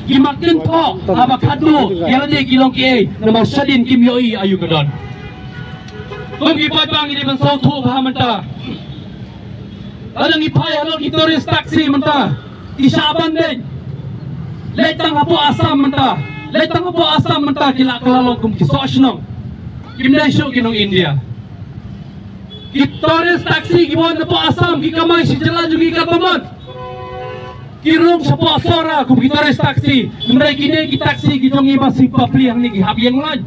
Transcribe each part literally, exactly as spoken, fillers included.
Ki ma kynthoh haba khadduh ïa lade ki long kiei, namar shadien kim ïohi aïu ka don. Kum ki paidbah ngi dei ban sngewthuh bha mynta. Lada ngi phai halor ki tourist taxi mynta, ki shah ban dei. Leit tang hapoh Assam mynta, leit tang hapoh Assam mynta ki la kylla long kum ki soh shnong. Kim dei shuh ki nong India. Ki tourist taxi kiba wan napoh Assam ki kamai sha jylla jong ngi katba mon. Ki rung shapoh Sohra kum ki tourist taxi. Hynrei kine ki taxi ki jong ngi ba sngewbha plie hangne ki hap ïeng lain.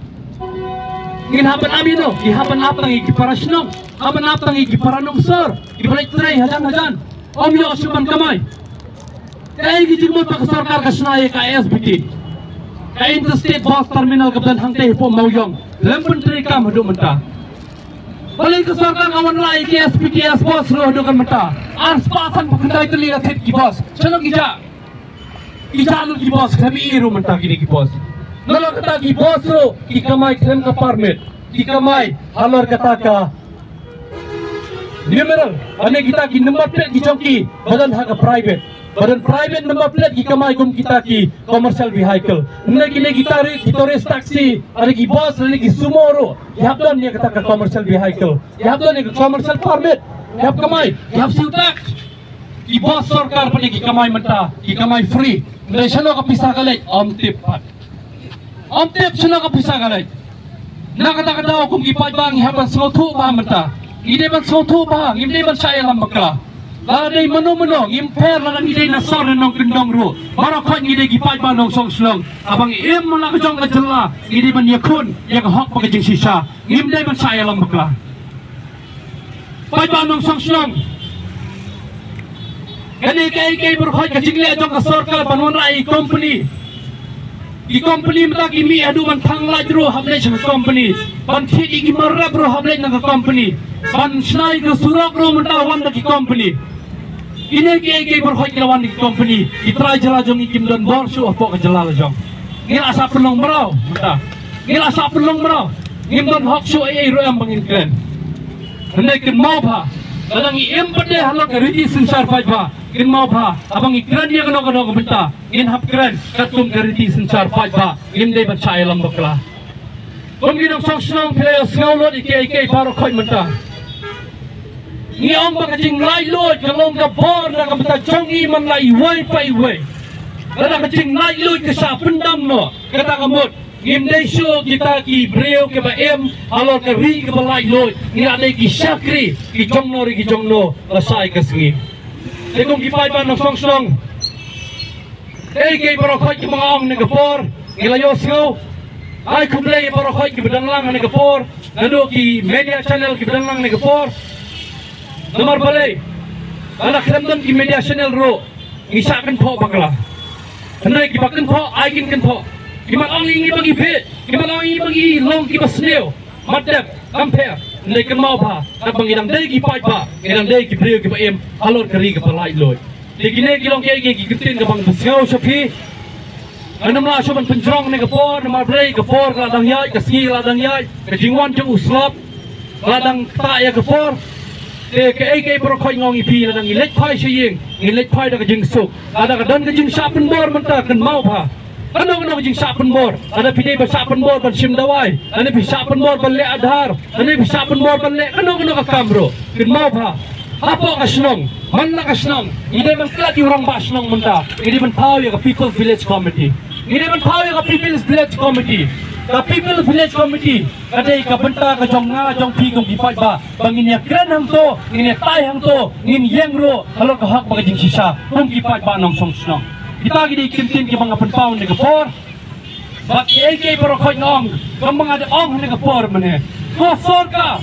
Ngin hap ban ap ïa no, ki hap ban ap tang ïa ki para shnong, hap ban ap tang ïa ki para nongshor kiba leit trei hajan hajan. Ym ïoh shuh ban kamai. Kaei ka jingmut ba ka sorkar ka shna ïa ka I S B T, ka Interstate Bus Terminal kaba don hangtei hapoh Mawïong, lem pyntreikam haduh mynta. Balei ka sorkar ka wan la ïa ki S B T S bus ruh haduh kan mynta? Ar spah san phew khyndai tylli la thied ki bus. Shano ki jah? Ki jah lut ki bus, khlem ïohi ruh mynta kine ki bus. Nalor kata ki bus ruh ki kamai khlem ka permit, ki kamai halor kata ka numeral, ane kita ki number plate ki jong ki ba don ha ka private, ba don private number plate ki kamai kum kita ki commercial vehicle. Ane kine kita ri ki tourist taxi, ane ki bus, ane ki sumo ruh, ki hap don ïa kata ka commercial vehicle, ki hap don ïa ka commercial permit, ki hap kamai, ki hap siew tax. Ki bus sorkar pat ki kamai mynta, ki kamai free. Hynrei shano ka pisa ka leit, ym tip pat. Ym tip shano ka pisa ka leit. Na kata ka daw kum ki paidbah ngi hap ban sngewthuh bha mynta. Ngi dei ban sngewthuh bha, ngim dei ban shah ïalam bakla. Lada dei mano mano, ngim pher lada ngi dei na sor ne nongkyndong ruh. Baroh khoit ngi dei ki paidbah nongshong shnong. Haba ngi im ha la ka jong ka jylla, ngi dei ban ïakhun ïa ka hok bad ka jingshisha. Ngim dei ban shah ïalam bakla. Paidbah nongshong shnong. Kane kaei kaei baroh khoit ka jingleh jong ka sorkar ban wanrah ïa ki company. Ki company mynta ki mih haduh ban thang light ruh hap leit sha ka company. Ban thied ïa ki mar rep ruh hap leit na ka company. Ban shna ïa ka surok ruh mynta wan da ki company. Kine kiei kiei baroh khoit ki la wan da ki company. Ki trai jylla jong ngi kim don bor shuh hapoh ka jylla la jong. Ngi la shah pynlong mraw mynta. Ngi la shah pynlong mraw. Ngim don hok shuh ei ei ruh em ba ngin kren. Hynrei kynmaw bha, lada ngi im pat de halor ka riti synshar paidbah, kynmaw bha, haba ngi kren ïa kano kano ka bynta, ngin hap kren katkum ka riti synshar paidbah, ngim dei ban shah ïalam bakla. Kum ki nongshong shnong, phi la ïohsngew lut ïa kiei kiei baroh khoit mynta. Ngi ong ba ka jinglaitluid ka long ka bor na ka bynta jong ngi man la iwei pa iwei. Lada ka jinglaitluid ka shah pyndam noh, kata ka mut ngim dei shuh kita ki briew kiba im halor ka ri kaba laitluid. Ngi la dei ki shakri, ki jongno re ki jongno, la shai ka sngi. Te kum ki paidbah nongshong shnong, kiei kiei baroh khoit kiba nga ong ne ka por, ngi la ïohsngew. Ai khublei ïa baroh khoit kiba dang lang ne ka por, naduh ki media channel kiba dang lang ne ka por. Namar balei, lada khlem don ki media channel ruh, ngi shah kynthoh bakla. Hynrei kiba kynthoh ai kin kynthoh. Ki mat ong ïa ngi ba ngi bit, ki mat ong ïa ngi ba ngi long kiba sniew. Mat dep, kam pher. Hynrei kynmaw bha, katba ngi dang dei ki paidbah, ngi dang dei ki briew kiba im halor ka ri kaba laitluid. Te kine ki long kiei kiei ki kyntien kaba nga pynsngew sha phi. Ngam lah shuh ban pynjrong ne ka por, namar balei, ka por ka la dang ïaid, ka sngi ka la dang ïaid, ka jingwan jong u slap ka la dang ktah ïa ka por. Te kaei kaei baroh khoit nga ong ïa phi, lada ngi leit phai sha ïing, ngi leit phai da ka jingsuk. Lada ka don ka jingshah pynbor mynta, kynmaw bha. Kano kano ka jingshah pynbor, lada phi dei ba shah pynbor ban shim dawai, lada phi shah pynbor ban leh Aadhaar, lada phi shah pynbor ban leh kano kano ka kam ruh, kynmaw bha. Hapoh ka shnong, man la ka shnong, ngi dei ban klet ïa u rangbah shnong mynta, ngi dei ban thaw ïa ka People Village Committee. Ngi dei ban thaw ïa ka People Village Committee. Ka People Village Committee ka dei ka bynta ka jong nga jong phi kum ki paidbah, ba ngin ïa kren hangto, ngin ïa tai hangto, ngin ïeng ruh halor ka hok bad ka jingshisha kum ki paidbah nongshong shnong. Kita ki dei ki kyntien kiba nga pynpaw ne ka por. Bad kiei kiei baroh khoit nga ong, kumba nga da ong ne ka por mynne, ko sorkar,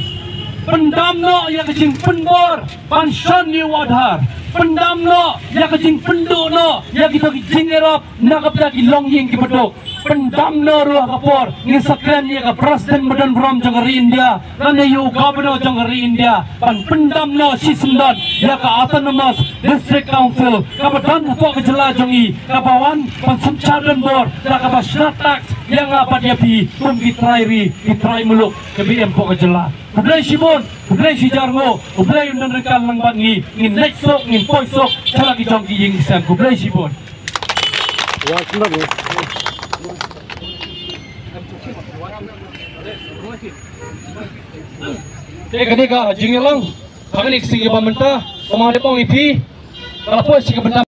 pyndam noh ïa ka jingpynbor ban shon ïa u Aadhaar. Pyndam noh ïa ka jingpynduh noh ïa kita ki jingïarap na ka bynta ki longïing kiba duk. Pyndam noh ruh ha ka por ngin sa kren ïa ka President ba don burom jong ka ri India, lane ïa u Governor jong ka ri India, ban pyndam noh shisyndon ïa ka Autonomous District Council kaba don hapoh ka jylla jong ngi, kaba wan ban synshar donbor da kaba shna tax ïa nga bad ïa phi kum ki trai ri, ki trai muluk kiba im hapoh ka jylla. Khublei shibun, khublei shihajar nguh, U Blei un don ryngkat lang bad ngi, ngin leit suk, ngin poi suk sha la ki jong ki ïing ki sem. Khublei shibun. Te kane ka jingïalang ha kane ka sngi ba mynta, kumba nga la ong ïa phi, ka la poi sha ka bynta